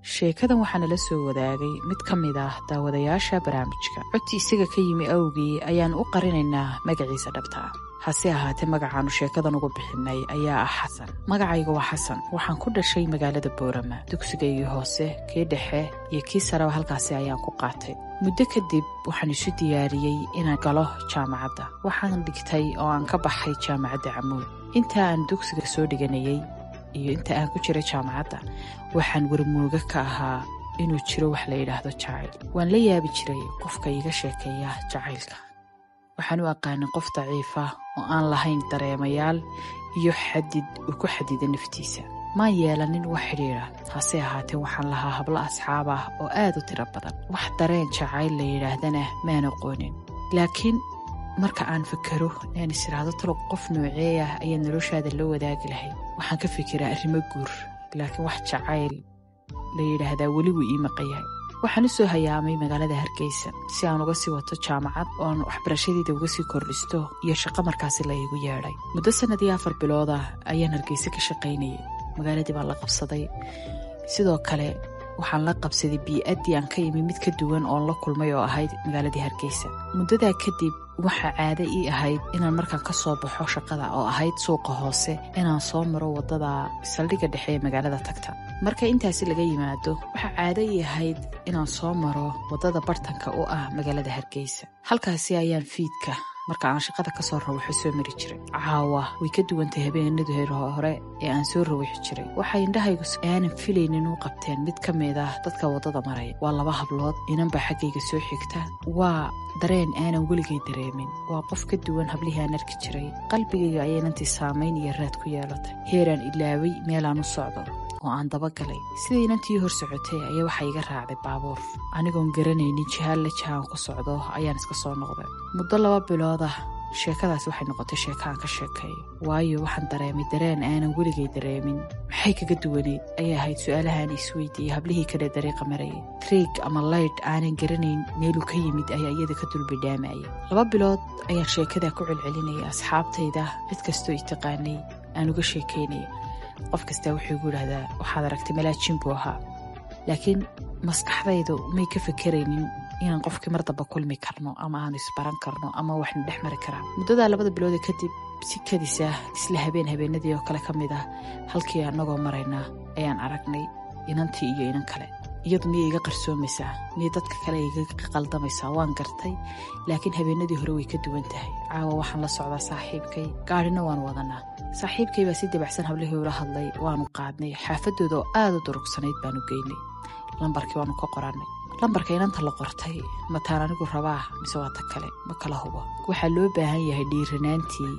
Sheekadan waxaa nala soo wadaagay mid ka mid ah daawadayaasha barnaamijka. Codti isaga ka yimi awgii ayaannu u qarinaynaa magaciisa dhabta ah, hase ahaatee magacaannu sheekadan ugu bixinay ayaa ah Xasan. Magacayga waa Xasan. Waxaan ku dhashay magaalada Boorama. Dugsigaygii hoose, kii dhexe iyo kii sareba halkaasi ayaan ku qaatay. Muddo kadib waxaan isu diyaariyey inaan galo jaamacadda. Waxaan dhigtay oo aan ka baxay Jaamacadda Camuud. Inta aan dugsiga soo dhiganayay iyo inta aan ku jiray jaamacadda, waxaan warmooga ka ahaa inuu jiro wax la yidhaahdo jacayl. Waan la yaabi jiray qofka iiga sheekeeya jacaylka. Waxaan u aqaanin qof daciifa oo aan lahayn dareemayaal iyo xadid uu ku xadida naftiisa. Maan yeelanin wax xidhiidha, hase ahaatee waxaan lahaa hablo asxaab ah oo aad u tiro badan. Wax dareen jacayl la yidhaahdana maan aqoonin. Laakiin marka aan fakero aan is iraahdo, "Talo qof noocee ah ayaa noloshaada la wadaagi lahayd?" waxaan ka fikiraa arrimo guur, laakiin wax jacayl la yidhaahdaa weli wuu ii maqan yahay. Waxaan u soo hayaamay magaalada Hargeysa si aan uga sii wato jaamacad oo aan waxbarashadeyda uga sii kordhisto iyo shaqo markaasi la iigu yeedhay. Muddo sanad iyo 4 bilood ah ayaan Hargeysa ka shaqaynayay. Magaaladii baan la qabsaday. Sidoo kale waxaan la qabsaday bii'addii aan ka imi mid ka duwan oon la kulmay oo ahayd magaaladii Hargeysa. Muddadaa kadib waxaa caado ii ahayd inaan markaan ka soo baxo shaqada, oo ahayd suuqa hoose, inaan soo maro waddada saldhigga dhexe ee magaalada tagta. Marka intaasi laga yimaado, waxaa caado ii ahayd inaan soo maro waddada bartanka u ah magaalada Hargeysa. Halkaasi ayaan fiidka marka aan shaqada kasoo rawaxo soo mari jiray. Caawa way ka duwantay habeenadii hore ee aan soo rawaxi jiray. Waxay indhahaygu aanan filaynin u qabteen mid ka mid ah dadka waddada maraya. Waa laba hablood, inanbaa xaggayga soo xigta. Waa dareen aanan weligay dareemin. Waa qof ka duwan hablihii aan arki jiray. Qalbigayga ayay inantii saamayn iyo raad ku yeelatay, heeraan ilaaway meelaan u socdo oo aan dabagalay. Sidai inantii hor socotay ayaa waxaa iga raacday baabuur. Anigoon garanaynin jihaal la jihaan ku socdo ayaan iska soo noqday. Muddo 2 bilood ah sheekadaas waxay noqotay sheeko aan ka sheekeeyo, waayo waxaan dareemay dareen aanan weligay dareemin. Maxay kaga duwaneyd ayay ahayd su-aalahaan isweydiiyey hablihii kale dariiqa marayay. Triig ama laydh aanan garanayn meeluu ka yimid ayaa iyada ka dulbidhaamayay. 2 bilood ayaan sheekadaa ku celcelinayay. Asxaabtayda, cid kastoo i taqaanay aan uga sheekaynaya. Qof kastaa wuxuu igu idhahdaa, "Waxaad aragtay malaajin buu ahaa." Laakiin maskaxdaydu may ka fekeraynin inaan qofkii mar damba kulmi karno ama aanu isbaran karno ama waxna dhex mari karaa. Muddadaa 2da bilood kadib, si kadis ah, isla habeen habeenadii oo kale ka mid ah, halkii annagoo maraynaa ayaan aragnay inantii iyo inan kale. Iyadu miyay iga qarsoomaysaa? Miyay dadka kale iga qaldamaysaa? Waan gartay, laakiin habeenadii hore way ka duwan tahay. Caawa waxaan la socdaa saaxiibkay, gaadhina waan wadanaa. Saaxiibkay baa si dabacsan hablihii ula hadlay. Waanu qaadnay, xaafadooda oo aada u durugsanayd baanu geynay. Lambarkii waanu ka qorannay. Lambarka inanta la qortay mataan anigu rabaa mise waa ta kale? Ma kala hubo. Waxaa loo baahan yahay dhiiranaantii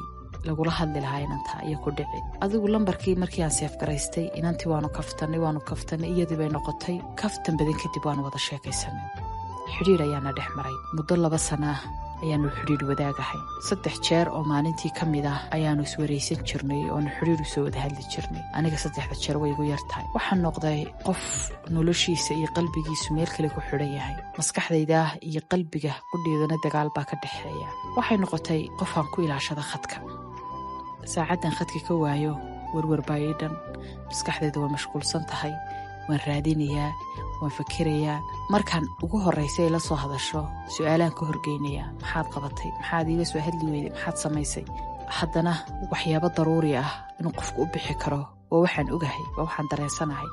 lagula hadli lahaa inanta iyo ku dhici. Adigu lambarkii markii aan save garaystay, inantii waanu kaftanay, waanu kaftanay, iyadii bay noqotay. Kaftan badan kadib waanu wada sheekaysanay. Xidhiir ayaana dhex maray. Muddo 2 sana ah ayaanu xidhiir wadaagahay. Saddex jeer oo maalintii ka mid ah ayaanu iswaraysan jirnay oonu xidhiir usoo wada hadli jirnay. Aniga saddexda jeer way igu yartahay. Waxaan noqday qof noloshiisa iyo qalbigiisu meel kale ku xidhan yahay. Maskaxdayda iyo qalbiga qudheedana dagaal baa ka dhexeeya. Waxay noqotay qofaan ku ilaashada khadka. Saacaddan khadka ka waayo, werwer baa ii dhan. Maskaxdayda waa mashquulsan tahay, waan raadinayaa, waan fakerayaa. Markaan ugu horraysa ay la soo hadasho, su-aalaan ka horgeynayaa: "Maxaad qabatay? Maxaad iiga soo hadli weyday? Maxaad samaysay?" Haddana waxyaabo daruuri ah inuu qofku u bixi karo waa waxaan ogahay, waa waxaan dareensanahay,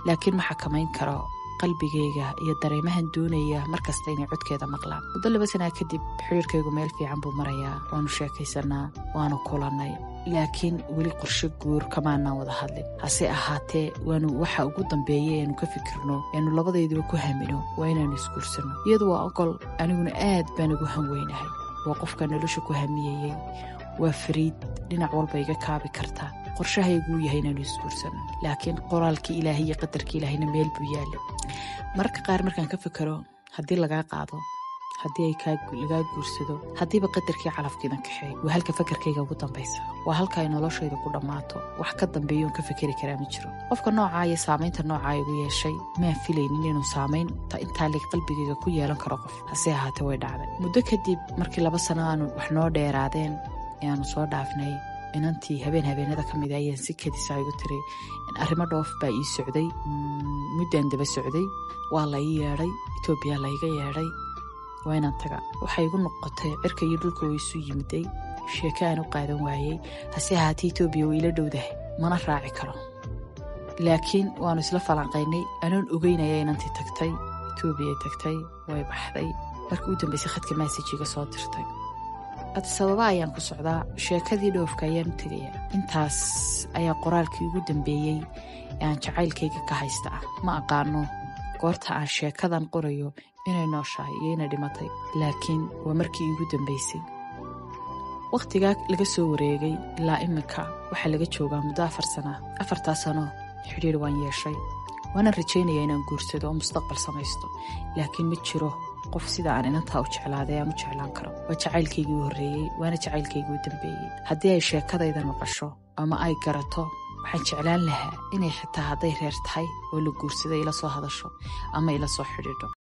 laakiin ma xakamayn karo qalbigayga iyo dareemahan doonaya markasta inay codkeeda maqlaan. Muddo 2 sanaa kadib xiriirkaygu meel fiican buu marayaa. Waanu sheekaysanaa, waanu kulannay, laakiin weli qorshe guur kamaanaan wada hadlin. Hase ahaatee waanu waxa ugu dambeeya eenu ka fikirno, eenu labadayduba ku hamino, waa inaanu isguursanno. Iyadu waa ogol, aniguna aad baan ugu hanweynahay. Waa qofka nolosha ku hamiyayey, waa fariid dhinac walba iga kaabi karta. Qorshahayguu yahay inaanu isguursano, laakiin qoraalkii Ilaahay iyo qadarkii Ilaahayna meel buu yaalay. Mararka qaar markaan ka fikero, haddii lagaa qaado, haddii ay lagaa guursado, haddiiba qadarkii calafkiidan kaxeey, waa halka fakarkayga ugu dambaysa, waa halka ay noloshayda ku dhammaato. Wax ka dambeeyoon ka fikeri karaa ma jiro. Qofka noocaa iyo saamaynta noocaa igu yeeshay, maan filaynin inuu saamaynta intaa lig qalbigayga ku yeelan karo qof. Hase ahaatee way dhacday. Muddo kadib markii 2 sano aanu wax noo dheeraadeen ee aanu soo dhaafnay, Inantii habeen habeenada ka mid ayaan si kadisa igu tiri, arrimo dhoof baa ii socday, muddaan daba socday, waa la ii yeedhay, Etoobiya layga yeedhay, waa inaan taga. Waxay igu noqotay cirka iyo dhulka way isu yimiday, sheeko aan u qaadan waayey. Hase ahaatee Etoobiya way ila dhowdahay, mana raaci karo. Laakiin waanu isla falanqaynay. Anoon ogeynaya inantii tagtay, Etoobiya tagtay, way baxday. Markii u dambeysay khadka message iga soo dirtay, Sababa ayaan ku socdaa, sheekadii dhoofka ayaan u tegayaa. Intaas ayaa qoraalkii ugu dambeeyey ee aan jacaylkayga ka haysta ah. Ma aqaano goorta aan sheekadan qorayo inay nooshahay iyo inay dhimatay, laakiin waa markii iigu dambeysay. Wakhtigaa laga soo wareegay ilaa iminka waxaa laga joogaa muddo 4 sana. 4-taa sano xidhiir waan yeeshay, waana rajaynaya inaan guursado oo mustaqbal samaysto, laakiin ma jiro qof sida aan inantaa u jeclaaday aan u jeclaan karo. Waa jacaylkaygii u horreeyey, waana jacaylkaygii u dambeeyey. Haddii ay sheekadayda maqasho ama ay garato, waxaan jeclaan lahaa inay xitaa hadday reer tahay oo la guursaday ila soo hadasho ama ila soo xidhiidho.